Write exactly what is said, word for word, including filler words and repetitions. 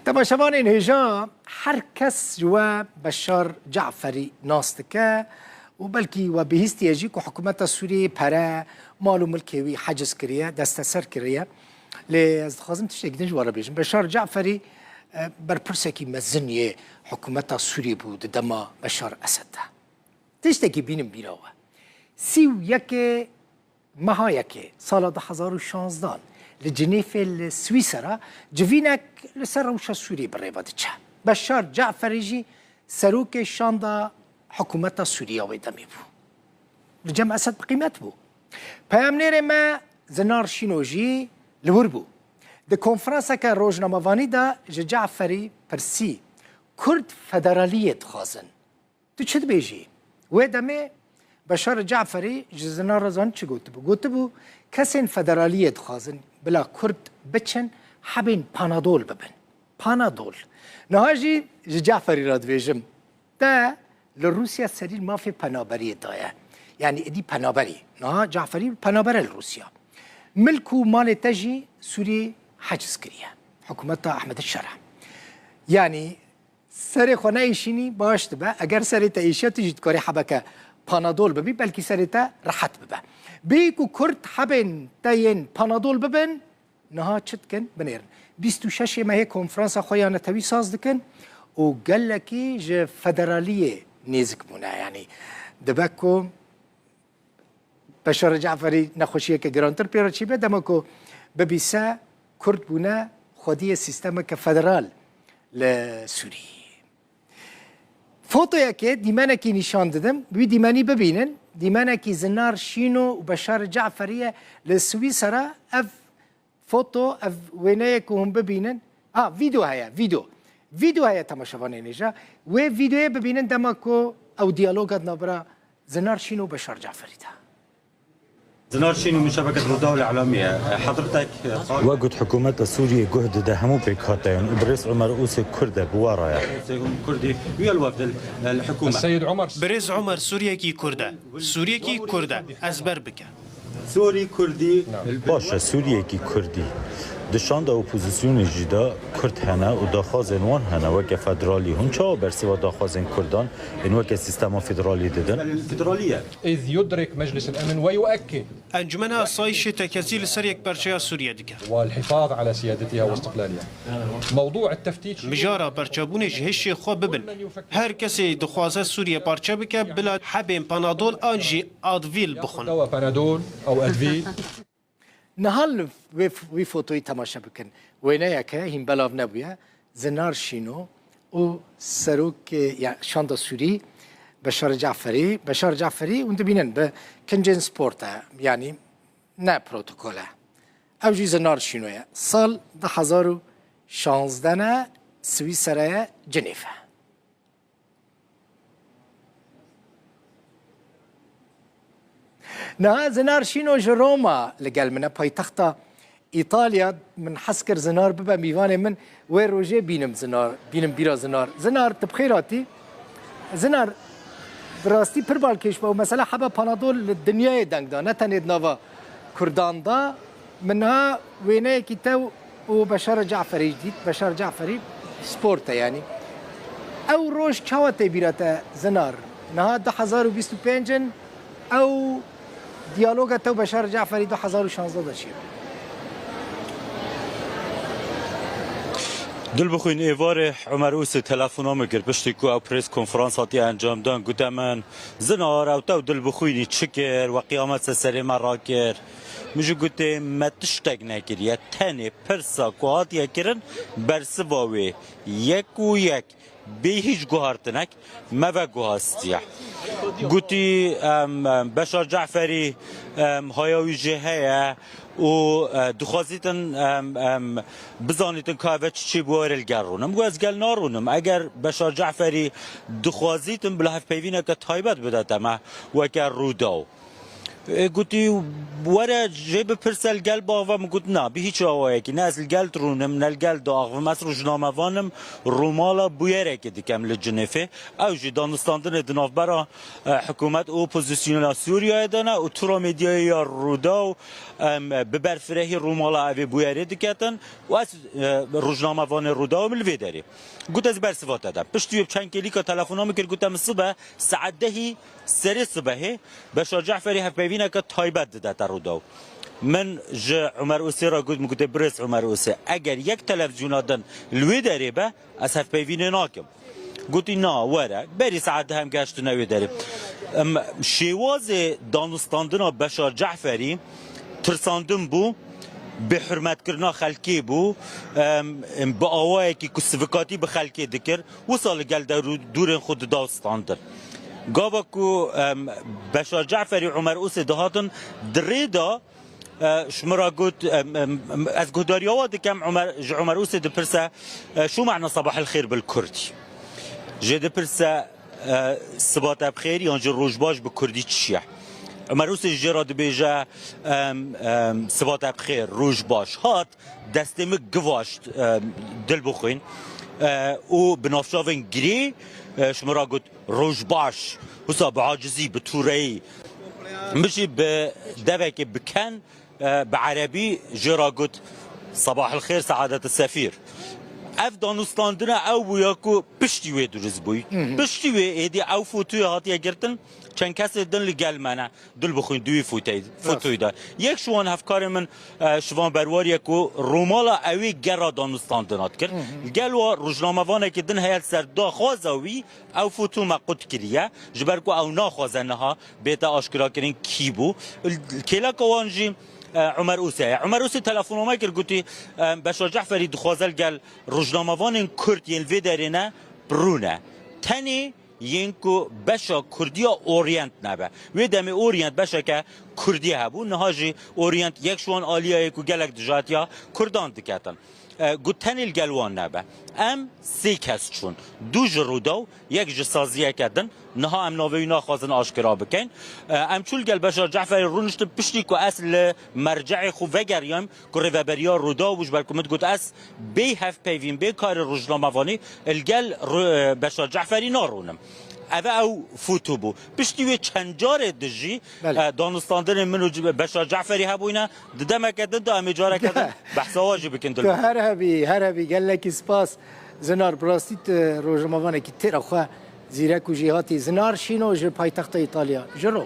Temaşevanên hêja, her kes ji we Beşar Caferî nas dike û belkî we bihîstiye jî ku hikûmeta Sûriyeyê pere, mal û milkê wî heciz kiriye, desteser kiriye. Lê ez dixwazim tiştekî din ji we re bêjim. Beşar Caferî, e, berpirsekî mezin yê hikûmeta Sûriyê bû di dema Beşar Esed de. Tiştekî bînin bîra we. Sî û yekê meha yekê sala du hezar û şanzdan li Cinêfê li Swîsera civînek li ser rewşa Sûriyê bi rê ve diçe. Beşar Caferî jî serokê şanda hikûmeta Sûriya wê demê bû. Li cem Esed bi qîmet bû. Peyamnêrê me Zinar Şîno jî li wir bû. Di konferanseke rojnamevanî de ji Caferî pirsî, Kurd federaliyê dixwazin. Tu çi dibêjî? Wê demê Beşar Caferî ji Zinar re zanî çi gotibû? Gotibû, kesên federaliyê dixwazin bila Kurd biçin hebên Panadol bibin. Panadol. Niha jî ji Caferî re dibêjim. Te li Rûsya serî mafê penaberiyê daye. Yanî êdî penaberî. Niha Caferî penaber e li Rûsya. Milk û malê te jî Sûriyê heciz kiriye. Hikûmeta Ehmed Şera. Yanî serê xwe neêşînî baş dibe. Eger serê te êşiya, tu jî dikarî hebeke Panadol bibî, belkî serê te rehet bibe. Bêyî ku Kurd hebên te yên Panadol bibin, niha çi dikin? Binêrin. Bîst û şeş mehê konferansa xwe ya netewî saz dikin û gelekî ji federaliyê nêzik bûne. Yanî dibe ku Beşar Caferî nexweşiyeke girantir pê re çêbe, dema ku bibîse Kurd bûne xwediyê sîstemeke federal li Sûriyê. Fotoyekê dîmenekî nîşan didim. Wî dîmenî bibînin. Dîmenekî Zinar Şîno û Beşar Caferî ye li Swîsera. Ev foto, ev wêneyê ku hûn bibînin. Ha, vîdeo heye, vîdeo. Vîdeo heye temaşevanên hêja. Wê vîdeoyê bibînin dema ku ew diyaloga di navbera Zinar Şîno û Beşar Caferî de. Zinar Şîno min şebeket Rûdaw Îlamî ye. Hezretek We got hikûmeta Sûriyê guh dide hemû pêkhateyan û birêz Omer Ûsê Kurd e bi we re ye. Kurdî wî el wefd el hikûme. السيد عمر Birêz Omer Sûriyekî Kurd e. Sûriyekî Kurd e. Ezber bike. Sûrî Kurdî. Baş e, Sûriyekî Kurdî. Di şanda opozîsyonê jî de Kurd hene û daxwazên wan hene weke federalî. Hûn çawa bersiva daxwazên Kurdan ên weke sîstema federalî didin? Federalî ye. إذ يدرك مجلس الأمن ويؤكد Encûmena Asayîşê Tekezî li ser yekperçeya Sûriye dike. والحفاظ على سيادتها واستقلالها. موضوع التفتيت Mijara perçebûnê ji hişê xwe bibin. Her kesê dixwaze Sûriye parçe bike, bila hebên Panadol an jî Advil bixwin. دواء بنادول أو أدفيل. Niha li wê, wî fotoyî temaşe bikin. Wêneyeke hîn belav nebûye. Zinar Şîno û serokê, ya, şanda Sûrî, Beşar Caferî. Beşar Caferî, hûn dibînin, bi kincên sport e, yanî ne protokol e. Ew jî Zinar Şîno ye. Sal du hezar û şanzdeh ne, Swîsere ye, Cinêve. Niha Zinar Şîno ji Roma li gel min e, paytexta Îtalya. Min hez kir Zinar bibe mîvanê min, wê rojê bînim Zinar, bînim bîra Zinar. Zinar, tu bi xêr hatî. Zinar, bi rastî pir balkêş be û mesela hebe Panadol li dinyayê deng da, ne tenê di nava Kurdan da. Min niha wêneyekî te û Beşar Caferî dît. Beşar Caferî sport e yanî. Ew roj çawa tê bîra te Zinar? Niha du hezar û bîst û pênc in. Ew diyaloga te û Beşar Caferî du hezar û şanzdeh de çi bû? Dilbixwîn êvarê Omer Ûsê telefona min kir, piştî ku ew press konferans hatiye encamdan, gote min, Zinar, ew tew dilbixwînî çi kir? We qiyamet ser serê me rakir. Min jî gotê, me tiştek nekiriye. Tenê pirsa ku hatiye kirin, bersiva wê yek û yek, bê hîç guhartinek, me veguhastiye. Gotî, em, em, Beşar Caferî, em, haya wî jê heye û, e, dixwazîtin, em, em, bizanîtin ka eve çi çêbû, were li gel rûnim. Got, ez gel narûnim. Eger Beşar Caferî dixwazîtin bila hevpeyvîneke taybet bidete me weke Rûdaw. E, gotî, were jê bipirse li gel biaxivim. Min got, na, bi hîç awayekî. Ne ez li gel dirûnim, ne li gel diaxivim. Ez rojnamevan im, Rûmala bûyerekê dikem li Cinêfê. Ew jî danûstandinê di navbera, e, hikûmet û opozisyona Sûriyeyê de ne û tura medyayê ya Rûdaw, em, bi berfirehî Rûmala evê bûyerê diketin û ez, e, rojnamevanê Rûdaw im li vê derê. Got, ez bersiva te dem. Piştî wê bi çend kêlîka telefona min kir, gote min sibe saet dehî serê sibehê Beşar Ceferî hevpeyvîneke taybet didete Rûdaw. Min ji Umer Usê re got, min gote, birêz Umer Usê, eger yek televîzyona din li wê derê be, ez hevpeyvînê nakim. Gotî, na, were. Berî saet deh em gehiştine wê derê. Em, şêwazê danûstandina Beşar Ceferî tirsandin bû, bêhurmetkirina xelkê bû, em, em, bi awayekî ku sivikatî bi xelkê dikir, wisa li gel dewr û dûrên xwe dida standin. Gava ku, em, Beşar Ceferî Umer Usê dihatin di rê de, e, ji min re got, em, em, em, ez guhdariya we dikem, Umer, ji Umer Usê dipirse, e, "Şu mehna sabah el xêr bil Kurdî?" Jê dipirse, e, "Siba te bi xêr yan jî roj baş bi Kurdî çi ye?" Umer Usê jê re dibêje, em, em, "Siba te bi xêr, roj baş." Hat, destê min givaşt, e, dil bixwîn, e, û bi navçavên girê, e, ji min re got, "Roj baş." Wisa bi acizî, bi tûreyî. Min jî bi devekê bi ken, e, bi erebî jê re got, "Sabah el xêr, saadet sefîr." Ev danûstandina ew bûya ku piştî wê dirust bûyî. Piştî wê êdî ew fotoya hatiye girtin, çend kesê din li gel me ne. Dil bixwîn di wî foteyî, fotoyî de. Yek ji wan hevkarê min, e, Şivan Berwarî ye ku Rûmala ew ê gera danûstandina dikir. Li gel wa rojnamevanekî din heye, li ser daxwaza wî ew foto me qut kiriye. Ji ber ku ew naxwaze niha bête aşkerakirin kî bû. Kêleka wan jî, e, Umer Ose ye. Umer Ose telefona me kir, gotî, e, Beşar Ceferî dixwaze li gel rojnamevanên Kurd yên li vê derê ne, bi rû ne. Tenê yên ku beşa Kurdiya Orient nebe. Wê demê Orient beşeke Kurdî hebû, niha jî Orient yek ji wan aliyayê ku gelek dijatiya Kurdan diketin. E, got tenê li gel wan nebe. Em sê kes çûn. Du ji Rûdaw, yek ji saziyeke din. Niha em navê wî naxwazin aşkera bikin. E, em çûn li gel Beşar Ceferî rûniştin, piştî ku ez li merceê xwe vegeriyam, ku rêveberiya Rûdaw bû, ji ber ku min digot ez bê hevpeyvîn, bê karê rojnamevanî li gel Ru-, Beşar Ceferî narûnim. Ev ew foto bû. Piştî wê çend carê dijî, belê, e, danûstandinên min û Beşar Ceferî hebûyne. Di demeke din de em ê careke din behsa wan jî bikin. Tu her hebî, her hebî. Gelekî spas. Zinar, bi rastî tu rojnamevanekî têra xwe zîrek û jêhatî. Zinar Şîno ji paytexta Îtalya, ji Roma.